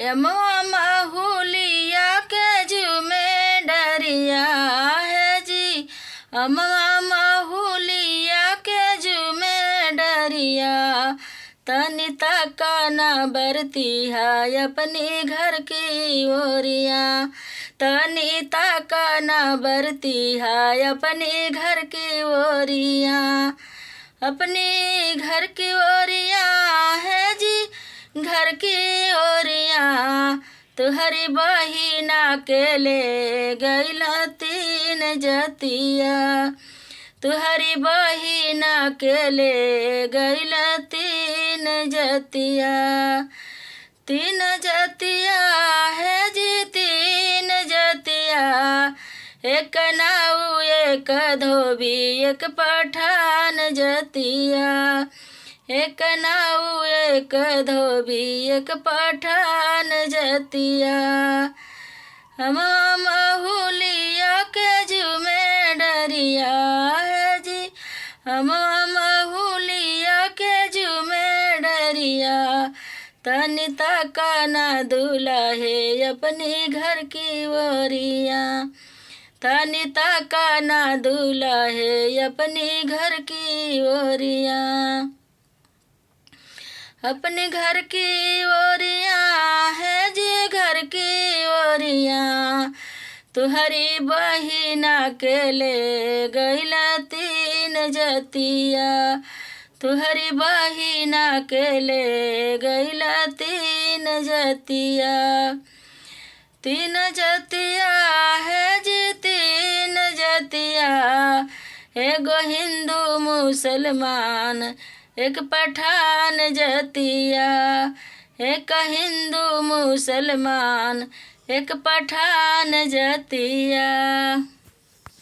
यमवा महुलिया के झूमे डरिया है जी, अमवा महुलिया के झूमे डरिया। तनि तकाना बरती है अपनी घर की ओरिया, तनि तकाना बरती है अपनी घर की ओरिया। अपनी घर की ओरिया है जी, घर की ओरिया। तुहरी बहिना के ले गईला तीन जतिया, तुहरी बहिना के ले गईला तीन जतिया। तीन जतिया है जी, तीन जतिया। एक नाऊ एक धोबी एक पठान जतिया, एक नाऊ एक धोबी एक पठान जतिया। हम महुलिया के झूमे डरिया है जी, हम महुलिया के झूमे डरिया। तनि तकाना दुल्हे अपनी घर की ओरिया, तनि तकाना दुल्हे अपनी घर की ओरिया। अपने घर की ओरिया है जी, घर की ओरिया। तुहरी बहिना के ले गईला तीन जतिया, तुहरी बहिना के ले गईला तीन जतिया। तीन जतिया है जी, तीन जतिया। एगो हिंदू मुसलमान एक पठान जतिया, एक हिंदू मुसलमान एक पठान जतिया।